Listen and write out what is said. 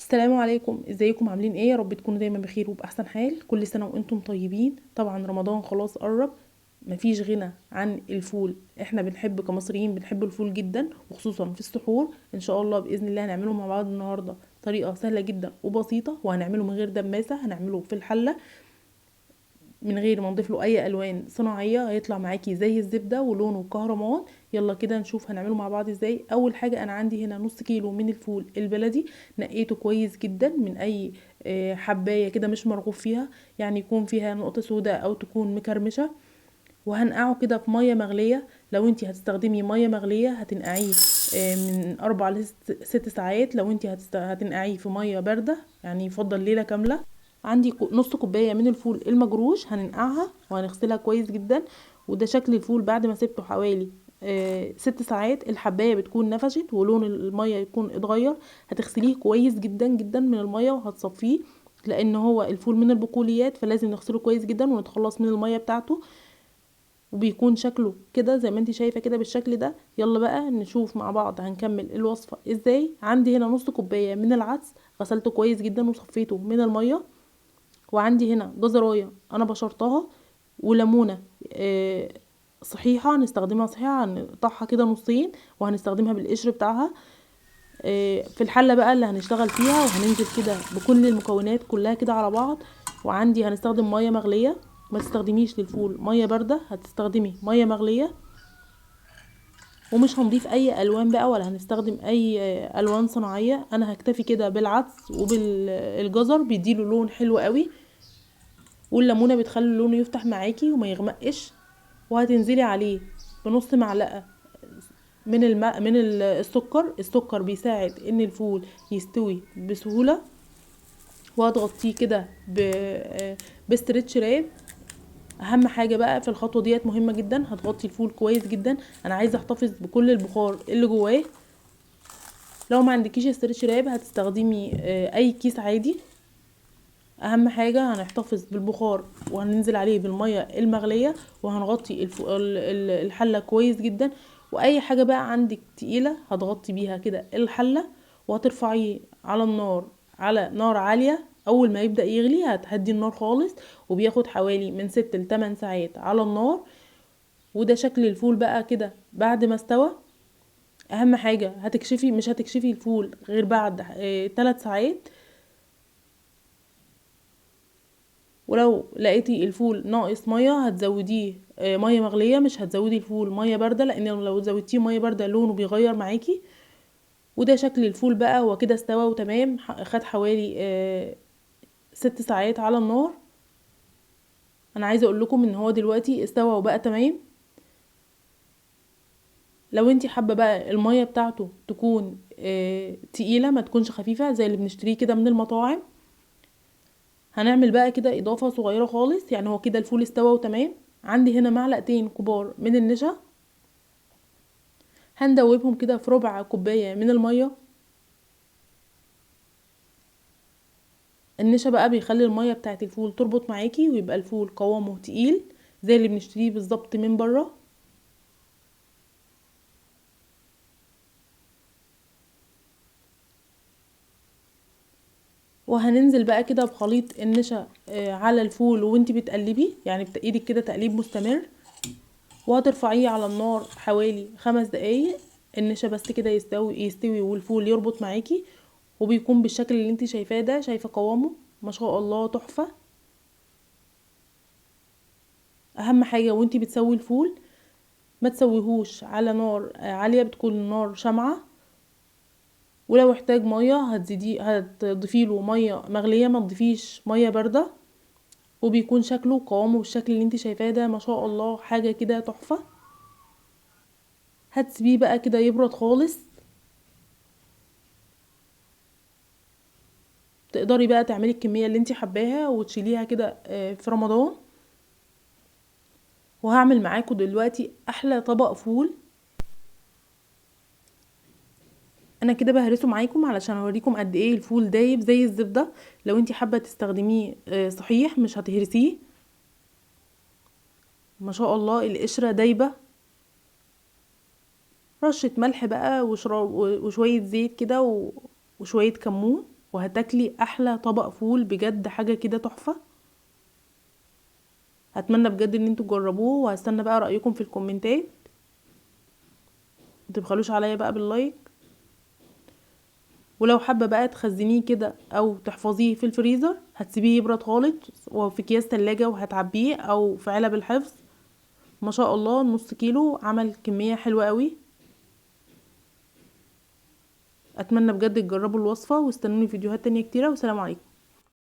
السلام عليكم، ازيكم؟ عاملين ايه؟ يا رب تكونوا دايما بخير وباحسن حال. كل سنة وانتم طيبين. طبعا رمضان خلاص قرب، مفيش غنى عن الفول. احنا بنحب كمصريين بنحب الفول جدا، وخصوصا في السحور. ان شاء الله باذن الله هنعمله مع بعض النهارده، طريقه سهلة جدا وبسيطة، وهنعمله من غير دماسه، هنعمله في الحلة من غير ما نضيف له اي الوان صناعية، هيطلع معاكي زي الزبدة ولونه كهرمان. يلا كده نشوف هنعمله مع بعض ازاي. اول حاجة انا عندي هنا نص كيلو من الفول البلدي، نقيته كويس جدا من اي حبايه كده مش مرغوب فيها، يعني يكون فيها نقطة سوداء او تكون مكرمشه، وهنقعه كده في مية مغليه. لو انتي هتستخدمي مية مغليه هتنقعيه من 4 ل 6 ساعات. لو انتي هتنقعيه في مية باردة يعني يفضل ليلة كاملة. عندي نص كوباية من الفول المجروش هننقعها وهنغسلها كويس جدا. وده شكل الفول بعد ما سبته حوالي 6 ساعات. الحبايه بتكون نفشت ولون المية يكون اتغير. هتغسليه كويس جدا جدا من المية وهتصفيه، لان هو الفول من البقوليات فلازم نغسله كويس جدا ونتخلص من المية بتاعته، وبيكون شكله كده زي ما انت شايفه كده بالشكل ده. يلا بقى نشوف مع بعض هنكمل الوصفة ازاي. عندي هنا نص كوباية من العدس غسلته كويس جدا وصفيته من المية، وعندي هنا جزرايه انا بشرتها، وليمونه صحيحه هنستخدمها صحيحه، هنقطعها كده نصين وهنستخدمها بالقشر بتاعها. في الحلة بقى اللي هنشتغل فيها، وهننزل كده بكل المكونات كلها كده على بعض. وعندي هنستخدم مية مغليه، ما تستخدميش للفول مية باردة، هتستخدمي مية مغليه. ومش هنضيف اي الوان بقى ولا هنستخدم اي الوان صناعية. انا هكتفي كده بالعدس وبالجزر، بيديله لون حلو قوي، والليمونه بتخلي اللون يفتح معاكي وما يغمقش. وهتنزلي عليه بنص معلقه من الماء من السكر. السكر بيساعد ان الفول يستوي بسهولة. وهتغطيه كده ب stretch wrap. اهم حاجة بقى في الخطوة ديت مهمة جدا، هتغطي الفول كويس جدا. انا عايزه احتفظ بكل البخار اللي جواه. لو ما عندكيش stretch wrap هتستخدمي اي كيس عادي. اهم حاجة هنحتفظ بالبخار، وهننزل عليه بالمية المغليه، وهنغطي الحلة كويس جدا. واي حاجة بقى عندك تقيلة هتغطي بيها كده الحلة، وهترفعيه على النار على نار عالية. اول ما يبدا يغلي هتهدي النار خالص، وبياخد حوالي من 6 ل 8 ساعات على النار. وده شكل الفول بقى كده بعد ما استوى. اهم حاجة مش هتكشفي الفول غير بعد 3 ساعات. ولو لقيتي الفول ناقص مية هتزوديه مية مغليه، مش هتزودي الفول مية باردة، لان لو زودتيه مية باردة لونه بيغير معاكي. وده شكل الفول بقى، هو كده استوى وتمام. خد حوالي 6 ساعات على النار. انا عايزه اقول لكم ان هو دلوقتي استوى وبقى تمام. لو انتي حابة بقى المية بتاعته تكون تقيلة، ما تكونش خفيفة زي اللي بنشتريه كده من المطاعم، هنعمل بقى كده اضافه صغيرة خالص. يعني هو كده الفول استوى وتمام. عندي هنا معلقتين كبار من النشا، هندوبهم كده في ربع كوباية من المية. النشا بقى بيخلي المية بتاعت الفول تربط معاكي، ويبقى الفول قوامه تقيل زي اللي بنشتريه بالظبط من بره. وهننزل بقى كده بخليط النشا على الفول وانتي بتقلبي، يعني بايدك كده تقليب مستمر. وهترفعيه على النار حوالي 5 دقايق، النشا بس كده يستوي والفول يربط معاكي، وبيكون بالشكل اللي انتي شايفاه ده. شايفه قوامه ما شاء الله تحفة. اهم حاجة وانتي بتسوي الفول ما تسويهوش على نار عالية، بتكون النار شمعة. ولو احتاج مية هتضيفي له مية مغليه، ما تضيفيش مية باردة. وبيكون شكله وقوامه بالشكل اللي انت شايفاه ده ما شاء الله، حاجة كده تحفة. هتسيبيه بقى كده يبرد خالص. تقدري بقى تعملي الكمية اللي انت حباها وتشيليها كده في رمضان. وهعمل معاكم دلوقتي احلى طبق فول. انا كده بهرسه معاكم علشان اوريكم قد ايه الفول دايب زي الزبدة. لو انت حابة تستخدميه صحيح مش هتهرسيه، ما شاء الله القشرة دايبه. رشه ملح بقى وشوية زيت كده وشوية كمون. وهتاكلي احلى طبق فول بجد، حاجة كده تحفة. اتمنى بجد ان انتوا تجربوه، وهستنى بقى رايكم في الكومنتات. متبخلوش عليا بقى بال like. ولو حابة بقى تخزنيه كده او تحفظيه في الفريزر، هتسيبيه يبرد خالص وفي اكياس تلاجة وهتعبيه او في علب الحفظ. ما شاء الله نص كيلو عمل كمية حلوة قوي. اتمنى بجد تجربوا الوصفة، واستنوني فيديوهات تانية كتيرة، والسلام عليكم.